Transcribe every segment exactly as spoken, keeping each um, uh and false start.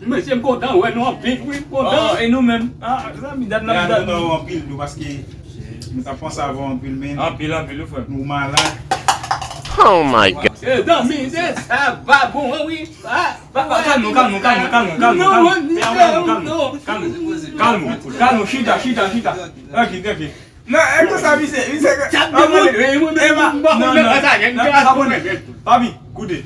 Mesye, m kontan wè nou anpil, wi, m kontan. Oh, e nou menm? Ah, zanmi, dat n ap dat. Kontan wè anpil tou, paske nou t ap panse avè w anpil, men. Anpil, anpil, wi, frè m. Nou malad. Oh my God. E zanmi, se sa pa bon, wi. Ah, pa, pa, kalm nou, kalm nou, kalm nou, kalm nou, kalm nou, kalm nou, kalm nou, kalm nou, kalm nou, kalm nou, chita, chita, chita. Tranquille, tranquille. Non, e konsa misye, misye. Chak de moun, e mwen menm, mwen pa konn nan sa, jen te rakonte. Papi, koute.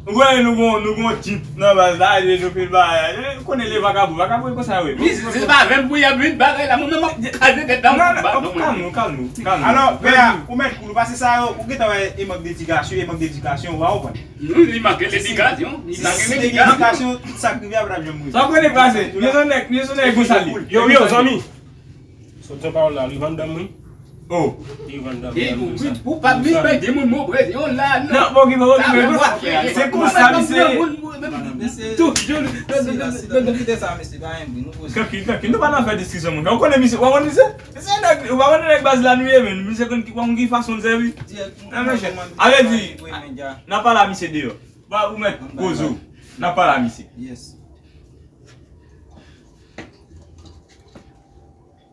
Ou konnen nou gon, nou gon jip nan baz la, e nou fin bagay. Ou konnen le vakabon, vakabon e konsa yo ye. Misye, se pa avè m pou y ap vin bagay la, mwen menm m ap kraze tèt la. Non, non, kalm nou, kalm nou, kalm nou. Alò, pè a, ou mèt koul, ou pase sa yo, ou gentan wè e mank dedikasyon, e mank dedikasyon, ou pa konprann. Non, li manke dedikasyon, li manke dedikasyon. Dedikasyon, tout sa k rive ap janm rive. Sa w konnen pase, li se yon nèg, li se yon nèg Gosalye. Yo, yo, zanmi. Sot pawòl la, li vann dam wi. Oh. Li vann dam wi. Ou pa vin bay de moun mwen presyon la non. Non, bon ki bon ki bon. Se konsa misye. Toujou. Kite sa mesye, pa yon bri nou poze. Tranquille, tranquille, nou pa nan fè diskisyon moun. Ou konnen misye, ou konnen misye? Misye nèg, ou pa konnen nèg baz la nou ye men. Misye konn ki, konn ki fason l sèvi. Nan men chè. Ale di. N ap pale a misye deyò. Ba ou mèt poze w. N ap pale a misye. Yes.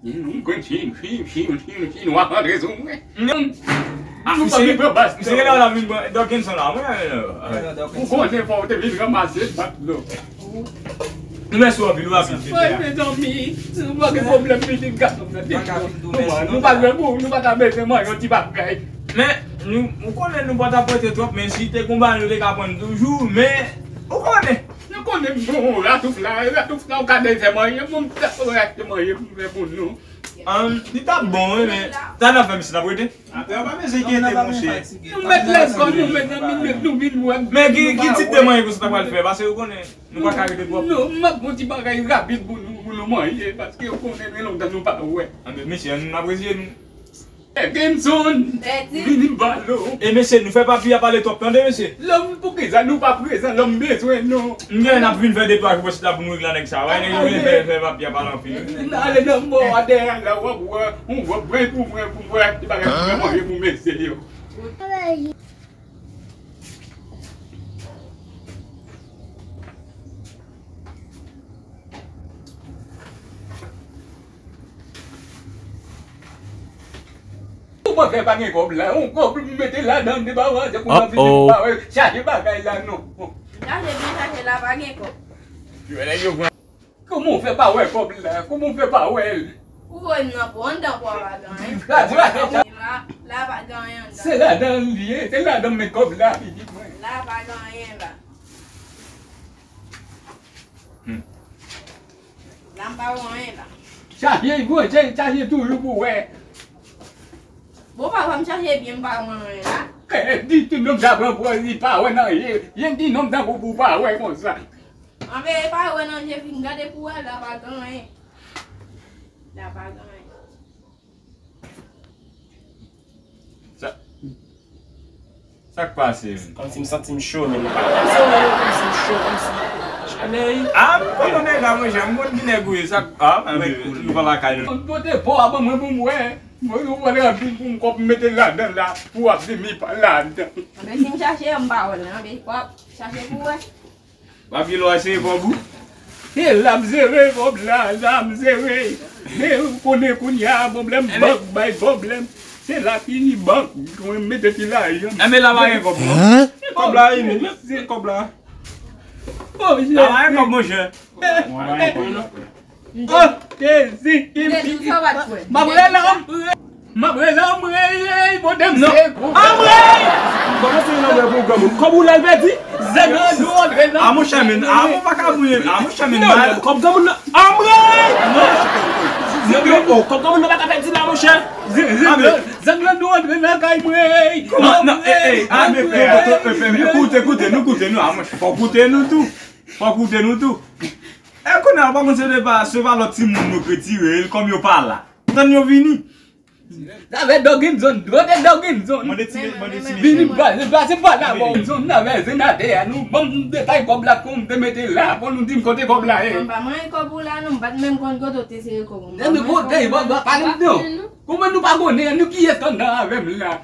Mwen konn chin, chin, chin, chin, chin, w ap antre sou mwen. Non. Ah, nou pa vin pran bas, misye gen la vin pran Dawkinson la, mwen. Ou konnen fò w te vin ranmase bat non. Nou mèsi w anpil, w ap vin. Mezanmi, nou pa gen pwoblèm pitit gason nan. Nou pa, nou pa jwenn pou, nou pa ka bezwen manje yon ti bagay. Men, nou, ou konnen nou pa t ap prete twòp, men si te gon bagay nou te ka pran toujou, men, ou konnen. Nou konnen m bon, Ratouf la, Ratouf la, ou ka bezwen manje, bon, m t ap rachte manje pou m fè pou nou. An, li t ap bon, wi, men, sa n ap fè, misye, n ap rete? Apre, ou pa bezwen enkyete, monchè. Nou mèt lèzò, nou, mezanmi, nou vin wè m. Men ki, ki tip de manje konsa w ta pral fè? Paske ou konnen, nou pa ka rete twòp. Non, m ap fè yon ti bagay rapid pou nou, pou nou manje, paske ou konnen, gen lontan nou pa wè. Anben, mesye, n ap rete nou. Dickinson, vini balo. E mesye, nou fè papi a pale twòp, tande, mesye. Lòm, poukisa nou pa prezan? Lòm bezwen nou. M gen n ap vin fè de twa jou pwès la pou nou regle nèg sa. Wè, nèg yo vle fè, fè papi a pale anpil. N ale nan mò a dèyè la, w ap wè, w ap pran pou mwen, pou mwen, ti bagay pou mwen manje pou mesye yo. Ou panse pa gen kòb la? Yon kòb m mete ladan, m te ba w, se pou nan vin pa wè chaje bagay la non. Chaje byen chaje la, pa gen kòb. Yo, nèg yo pran. Kòman w fè pa wè kòb la? Kòman w fè pa wè l? Ou voye m nan po anndan pou w pa gen anyen. La, la, la, la pa gen anyen anndan. Se ladan l ye, se ladan m met kòb la, pitit mwen. La pa gen anyen la. Hmm. La m pa wè anyen la. Chaje, gwo, chaje, chaje toujou pou wè. Bon, papa m chaje byen, m pa wè anyen la. Eh, di tout nonm sa pran pòz li pa wè nan je. Yen di nonm tankou pou pa wè konsa. Anben, e pa wè nan je, fin gade pou wè, la pa gen anyen. La pa gen anyen. Sa, sa k pase menm? Kòmsi m santi m cho menm. Kòmsi m cho, kòmsi m cho, kòmsi chalè. Ah, m konn nèg la, monchè, m konn ki nèg ou ye, sa k, ah, nou pa lakay nou. Pote po a ban mwen pou m wè. Mwen, ou pral ranpli pou m kòb m mete ladan la, pou w ap di m li pa ladan. Anben, si m chache, m pa wè l, anben, w ap chache pou wè. W ap gen lwa sere kòb ou? E la m sere kòb la, la m sere. E ou konnen kounye a, pwoblèm bank bay pwoblèm. Se la ki ni bank, mwen mete ti lajan. Enben la pa gen kòb non. Kòb la, wi, men se kòb la. Oh, la pa gen kòb, monchè. Oh, Jezi, m ap rele anmwey. M ap rele anmwey, pote m seko. Anmwey! Kòman se yon anmwey pou yon granmoun? Kòb ou la l pèdi? Zègre dlo antre nan. A monchè men, a mon pa ka bouye, a monchè men. Kòb granmoun nan. Anmwey! Kòb granmoun nan pa ka pèdi la, monchè. Zègre dlo antre nan kay mwen. Kòman? Non, eh, eh, ah, men, eh, eh, eh, koute, koute nou, koute nou, a monchè. Fò koute nou tou. Fò koute nou tou. E kounye a, ou pa konn se de pa, se pa lòt timoun yo k retire l, kòm yo pa la. Tann yo vini. Sa fè Dawkinson, kote Dawkinson? Mande ti, mande ti mesye. Vini, pase pa la, Dawkinson, n a fè senatè a, nou ban m detay kòb la, kon m te mete la, pou nou di m kote kòb la ye. Mwen pa manyen kòb ou la, non, m pa t menm konn kote w te sere kòb ou. Kote, pale m non. Kòman nou pa konnen, nou kiyès k anndan avè m la?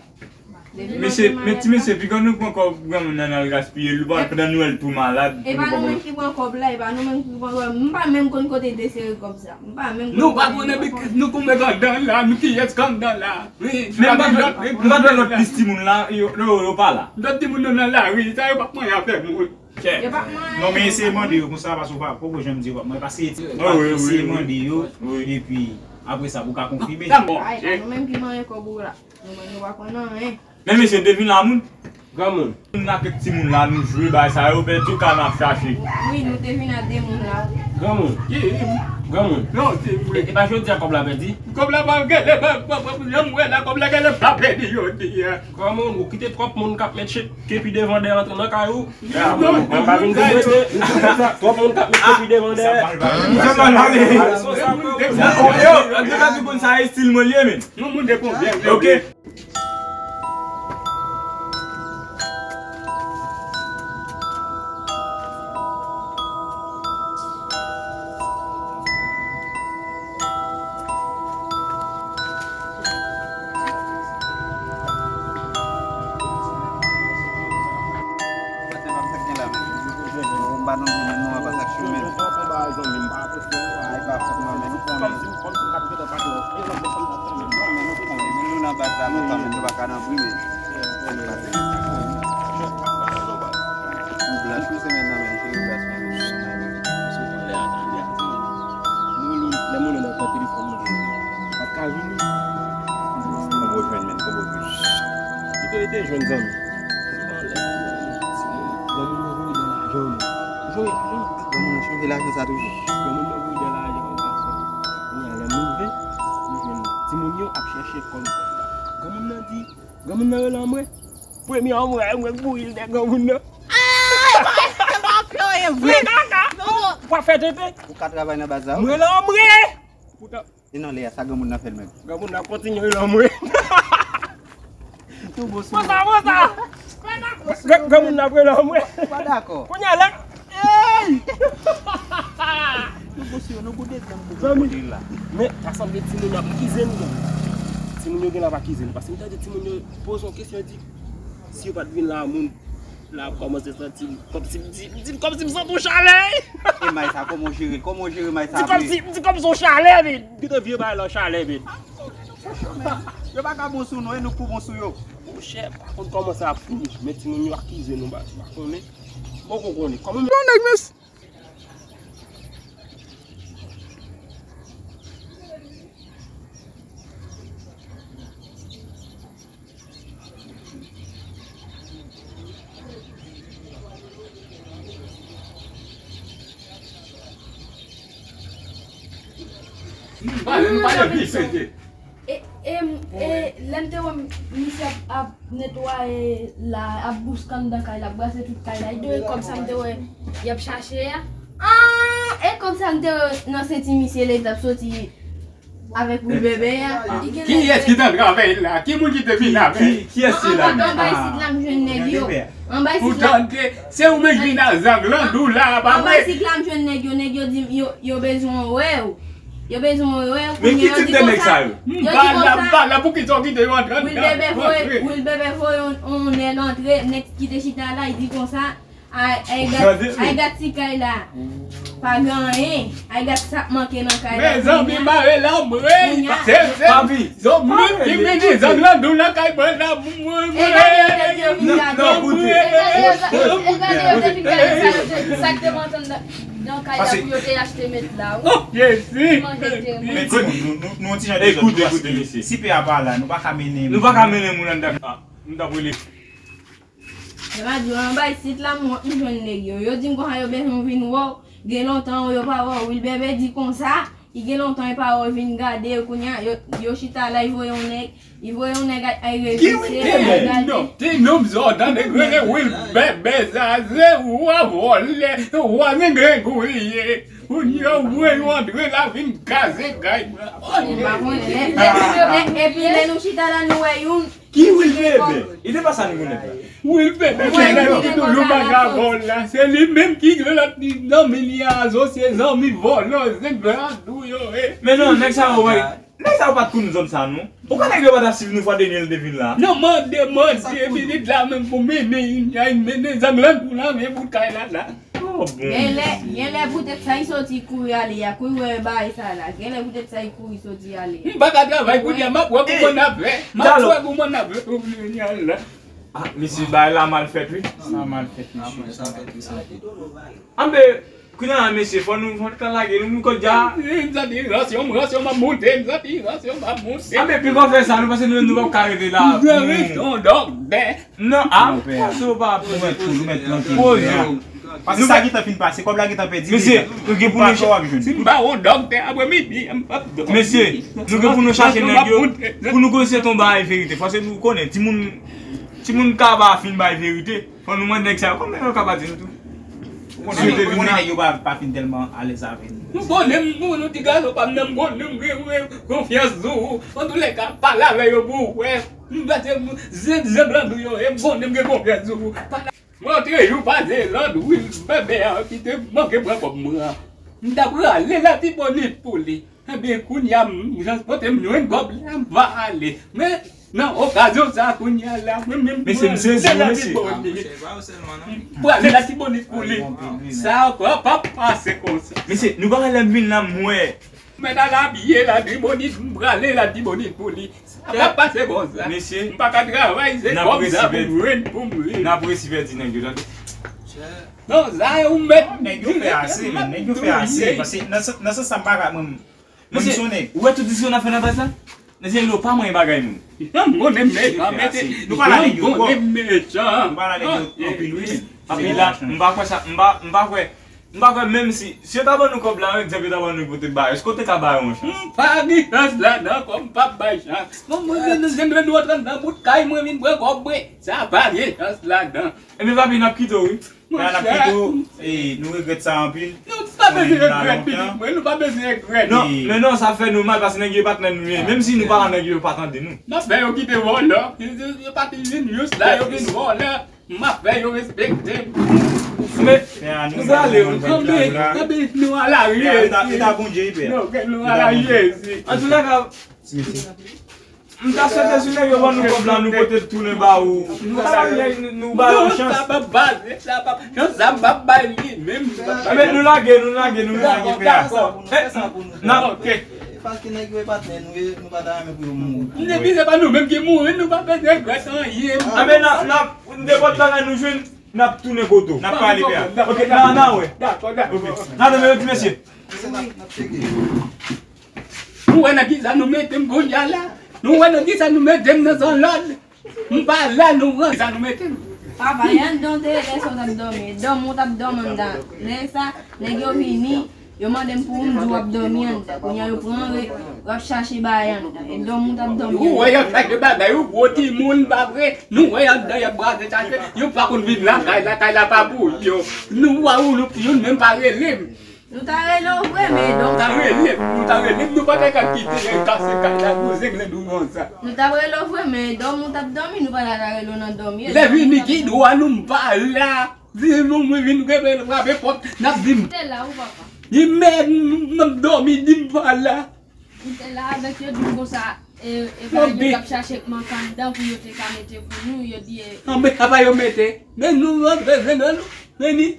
Mesye, men ti mesye, piga nou pran kòb granmoun nan al gaspiye l, pandan nou wè l tou malad. E pa nou menm ki pran kòb la, e pa nou menm ki pran kòb. M pa menm konn kote desere kòb sa. M pa menm konn. Nou pa konnen, nou konn mèt anndan la, nou kiyès k anndan la. Men m pa t wè lòt plis timoun la, yo, yo, yo pa la. Lòt timoun yo nan lari, sa yo p ap manyen afè moun. Chè. Non, men eseye mande yo konsa, paske w pa poko janm di w ap mwen, paske eseye mande yo, epi apre sa, pou w ka konfime. Ay, pa nou menm ki manyen kòb ou la. Nou menm nou pa konn anyen. Men mesye, n te vin la moun. Granmoun. Moun ak kèk timoun la, nou jwe bay sa yo, men tou ka n ap chache. Wi, nou te vin a de moun la. Granmoun. Granmoun. Non, se vre. E, e pa jodi a kòb la pèdi? Kòb la pa gèlè, pa, pa, pa, jan m wè la, kòb la gèlè pa pèdi jodi a. Granmoun, ou kite twòp moun k ap met chit kepi devan dèyè antre nan kay ou. Mwen pa vin pou mwete. Twòp moun k ap met kepi devan dèyè. Sa mal ale. Yo, an tou ka, tout moun sa estil mwen li ye, men. Yon moun de konbyen? Ok. Kòmsi, kòmsi m t ap gentan pase. Non, men nou konnen, men nou nan baz la lontan, men nou pa ka nan bri, men. Ou blanch, wi, se men nan men, cheri, blanch, men. Lè moun nan pran telefòn mwen, pa t ka vini. Konbo jwenn, men, konbo jwenn. Ou te rete jwenn zanmi. Granmoun nan voye dè lajan, men. Ou voye lajan. Granmoun nan chanje lajan sa toujou. Granmoun nan voye dè lajan an pasan. Kounye a, lè m rive, m jwenn timoun yo ap chèche kòb. Granmoun nan di, granmoun nan rele anmwe. Premye anmwe a, mwen bouri l dè granmoun nan. Ah, e pa, e pa anploye vre. Non, non. W ap fè tenten. Ou ka travay nan baz la, wi. Mwen rele anmwe. Poutan. E nan lè a, sa granmoun nan fè l menm. Granmoun nan kontinye rele anmwe. Tou bon sou mwen. Konsa, konsa. Granmoun nan ap rele anmwe. Ou pa dakò. Kounye a la. Ey! Nou bon sou yo, nou goude tann pou kote la. Men, ta sanble timoun yo ap akize nou. Timoun yo gen la ap akize nou. Paske m tande timoun yo poze yon kesyon, di, si yo pa t vin la, moun la ap kòmanse santi l kòmsi m di, m di l kòmsi m santi yon chalè. E may sa, kòman w jere l? Kòman w jere may sa apre? Di kòmsi, m di kòmsi yon chalè, men. Gentan vye bagay la chalè, men. Yo pa ka bon sou nou, e nou k pou bon sou yo. Monchè, pa konn kòman sa ap fini. Men timoun yo akize nou, m pa, m pa konnen. Poko konnen. Kòman m yon nèg, mesye? Nou pale, nou pale vit, mesye. E, e, e, lè m te wè misye ap, ap netwaye la, ap bousk anndan kay la, ap brase tout kay la, e de kòb sa m te wè y ap chache a. Ah, e kòb sa m te wè nan senti misye lè l t ap soti avèk Wil Bèbè a. Kiyès ki t ap travay la? Ki moun ki te vin avè l? Ki, kiyès ki la menm? Anba isit la m jwenn nèg yo. Anba isit la. Poutan se ou menm ki vin a zang landou la, pa vre? Anba isit la m jwenn nèg yo, nèg yo di m yo, yo bezwen wè w. Yo bezwen wè w. Men ki tip de nèg sa yo? M pa la, m pa la, poukisa w kite yo antre anndan? Wil Bèbè voye, Wil Bèbè voye yon, yon nèg antre, nèg ki te chita la, li di konsa, I, I got, I got ti kay la pa gen anyen, I got sa k manke nan kay la. Mezanmi, mare lanmwe, se, se, se moun ki vini zang landou nan kay mwen la, mwen, mwen. E gade yo te vin gade. E gade yo te vin gade sa yo te, sa k te manke nan, nan kay la pou yo te achte met la, wi. Oh, Jezi. Manje te. Men timoun, nou, nou, nou yon ti jan de zòd tou, paske si pè a pa la, nou pa ka mennen moun. Nou pa ka mennen moun anndan. Ah, m t ap rele. Radyo anba isit la, m wont m jwenn nèg yo. Yo di m konsa yo bezwen vin wè w. Gen lontan yo pa wè w. Wil Bèbè di konsa, li gen lontan li pa wè w, vin gade yo kounye a. Yo, yo chita la, li voye yon nèg, li voye yon nèg al, al revise, al gade. Non, ti nonm sa w tande k rele Wil Bèbè sa, se wa vòlè, wa grangou li ye. Kounye a w voye yo antre la, vin kraze kay mwen. M pa konnen. Epi, epi lè nou chita la, nou wè youn. Ki Wil Bèbè? E te pa sa nou konnen la. Wil Bèbè, Wil Bèbè, ki toujou bagay. Avòl la, se li menm ki gen lòt zanmi li a, zo se zanmi vòlò, zen blan dou yo, e. Men non, nèg sa yo, wè. Nèg sa yo pa t konn zòn sa, non. Ou kwè nèg yo pa t ap swiv nou fwa dènye l te vin la? Non, mande, mande, minit la menm pou mennen, y a mennen zang lan pou la, men bout kay la, la. Oh, bon. Genlè, genlè poutèt sa, y soti kouri ale a, kouri wè bagay sa la. Genlè poutèt sa, y kouri soti ale. M pa ka travay kounye a, m ap wè kouman n ap fè. M ap wè kouman n ap fè pou mennen la. Ah, mesye, bagay la mal fèt, wi. Sa mal fèt, mesye. Anben, kounye a, mesye, fò nou, fò nou ka lage, nou, nou kòdja. M santi ransyon, ransyon m ap monte, m santi ransyon m ap monte. Anben, pi bon fè sa, nou, paske nou, nou p ap ka rete la. M bezwen yon dòktè. Non, ah, poze w pa poze, poze, poze w. Paske sa gentan fin pase, kòb la gentan pèdi. Mesye, nou gen pou nou, si m pa yon dòktè, aprè midi, m p ap dòmi. Mesye, nou gen pou nou chache nèg yo, pou nou konn se ton bagay verite. Paske nou konnen, timoun, timoun ka pa fin bay verite. Fò nou mande nèg sa yo, kòman yo ka pa di nou tou? Ou konnen, ou konnen nèg yo pa, pa fin tèlman alèz avè nou. M konnen m, m, nou ti gason pa m nan, m konnen m gen, gen konfyans sou ou. Antoulèka, pale avè yo pou ou wè. M pase, m, zen, zen blan dou yo, e m konnen m gen konfyans sou ou. Pale. Montre jou pase lòt, wi, bèbè a ki te manke pran kòb mwen an. M ta prale Latibonit pou li. Enben, kounye a, m, jan pote m jwenn kòb la, m va ale. Men, nan okazyon sa, kounye a la, mwen menm, mesye, m sezi, mesye. M prale Latibonit pou li. Sa ankò p ap pase konsa. Mesye, nou pa wè lè m vin la, m wè. Mèt al abiye Latibonit, m prale Latibonit pou li. Sa p ap pase konsa. Mesye, m pa ka travay, se kòb sa pou m jwenn pou m viv. N ap resi pèdi nèg yo, tande. Non, sa ou mèt. Nèg yo fè ase, men nèg yo fè ase. Paske nan, nan sans sa, m pa ka, mwen, mwen, mesye, ou wè tout diskou n ap fè nan baz la? Mesye, yo pa manyen bagay nou. Janm konnen m mechan, mesye. Nou pale a nèg yo twòp. Janm konnen m mechan. Nou pale a nèg yo anpil, wi. Anpil la, m pa kwè sa, m pa, m pa kwè. M pa kwè menm si, si yo ta ban nou kòb la, egzanp, yo ta ban nou pote ba yo, èske w te ka ba yo yon chans? M pa gen chans ladan, kòm m p ap bay chans. Bon, mwen, mwen, mwen, mwen, mwen, mwen, bout kay mwen vin pran kòb mwen. Sa pa gen chans ladan. Ebyen, papi, n ap kite w, wi. N ap kite w, e, nou regrèt sa anpil. Nou pa bezwen regrèt, pitit mwen, nou pa bezwen regrèt. Non, men non, sa fè nou mal, paske nèg yo patnè nou ye. Menm si nou pa la, nèg yo pa tande nou. N ap fè yo kite vòlò. Yo pa vin jis la, yo vin vòlò. M ap fè yo respekte m. Men, nou prale, wi. Kanpe, kanpe, nou al arive. Non, ke nou al arive isi. Antoulèka, m ta swete si nèg yo ban nou kòb la, nou pote l tounen ba ou. Nou pa ba nèg, nou ba yo chans. Sa p ap pase, sa p ap, chans sa m p ap bay li menm. Men nou lage, nou lage, nou lage. Dakò, dakò. N ap, ok. E paske nèg yo e patnè nou ye, nou pa ta renmen pou yo mouri. Depi se pa nou menm ki mouri, nou pa bezwen regrèt anyen. Anben, n ap, n ap, nenpòt bagay nou jwenn, n ap tounen kote w. N ap pale, pè a. Ok, n a, n a wè. Dakò, dakò. Ok. N a tounen, ti mesye. Se n ap, n ap tcheke. Nou wè nan kisa nou mete m kounye a la. Nou wè nan kisa nou mete m nan zòn lòd. M pa la, nou wè sa nou mete m. Papa, y anndan w te ye lè sa w t ap dòmi. Dòmi w t ap dòmi anndan. Lè sa, nèg yo vini, yo mande m pou ou, m di w ap dòmi anndan. Kounye a yo pran w, yo ap chache bagay anndan. E dòmi w t ap dòmi anndan. Ou wè y ap chache bagay, ou gwo timoun, pa vre? Nou wè y anndan, y ap brase chache. Yo pa konn vin lakay, lakay la pa pou yo. Nou wè ou, nou, youn menm pa rele m. Nou ta rele w vre, men donk. Ta rele, nou ta rele, nou pa t ka kite kase kay la pou zengle nou konsa. Nou ta rele w vre, men dòmi w t ap dòmi, nou pa ta rele w nan dòmi. Lè vini, ki dwa nou m pa la? Di nou mwen vin rele, frape pòt, n ap di m. Te la, ou papa. Di mèd, m ap dòmi, di m pa la. M te la avèk yo, di m konsa, e, e pa yo t ap chache mank anndan pou yo te ka mete pou nou, yo di, e. Anben, apa yo mete? Men nou rantre, men nou, men ni.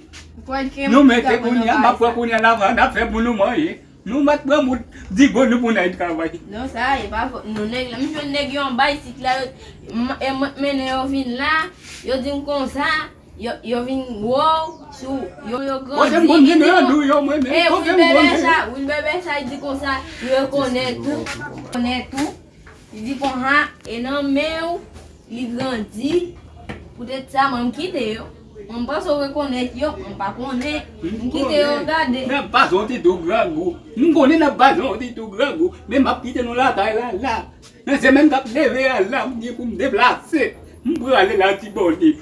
Nou mete kounye a, m ap pran kounye a, la, n ap fè pou nou manje. Nou mèt pran bout digo nou pou n al travay. Non, sa, e pa fòt nou, nèg la. M jwenn nèg yo anba isit la, yo, m, e mwen k mennen yo vin la, yo di m konsa, Yo, yo vin gwo, sou, yo, yo grandi. Kote m konn vin grandi yo, mwen menm? E, kote m konn vin? Wilbè Bècha, Wilbè Bècha, li di konsa, li rekonèt ou, rekonèt ou. Li di konsa, e nan men w, li grandi. Poutèt sa, mwen, m kite yo. Mwen, m panse w rekonèt yo, mwen pa konnen. M kite yo gade. N ap pase yon ti tou grangou. M konnen n ap pase yon ti tou grangou, men m ap kite nou lakay la, la. Nan semèn k ap leve a, la, m gen pou m deplase. M prale Latibonit.